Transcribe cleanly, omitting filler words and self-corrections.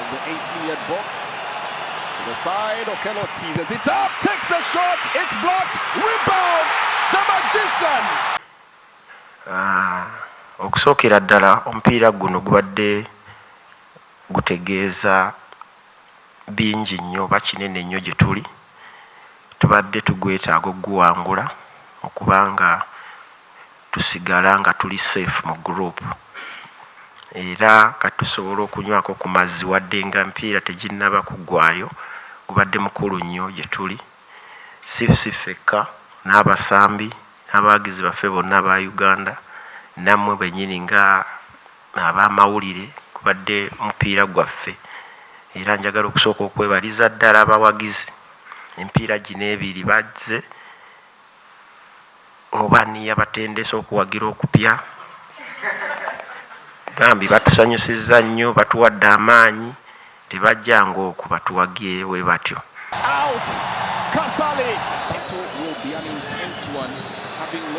From the 18-yard box to the side, Okello teases it up, takes the shot, it's blocked, rebound, the magician! Ah, okusookera ddala omupiira guno gubadde gutegeeza bingi nnyo oba kinene nnyo gye tuli. Tubadde tugwetaaga okuguwangula okubanga tusigala nga tuli safe mu group era kati tusobola okunywako ku mazzi wadde nga emipiira teginnaba kuggwayo. Gubadde mukulu nnyo gye tuli, si si ffekka, n'abasambi n'abawagizi baffe bonna aba Uganda, nammwe bennyini nga ab'amawulire. Gubadde mupiira gwaffe era njagala okusooka okwebaliza ddala abawagizi. Emipiira gino ebiri bazze oba ani yabatendese okuwagira okupya. Bambi batusanyusizza nnyo, batuwadde amaanyi. Tebajjanga okwo batuwagire bwe batyo. Out, Kasali. Battle will be an intense one, having lost.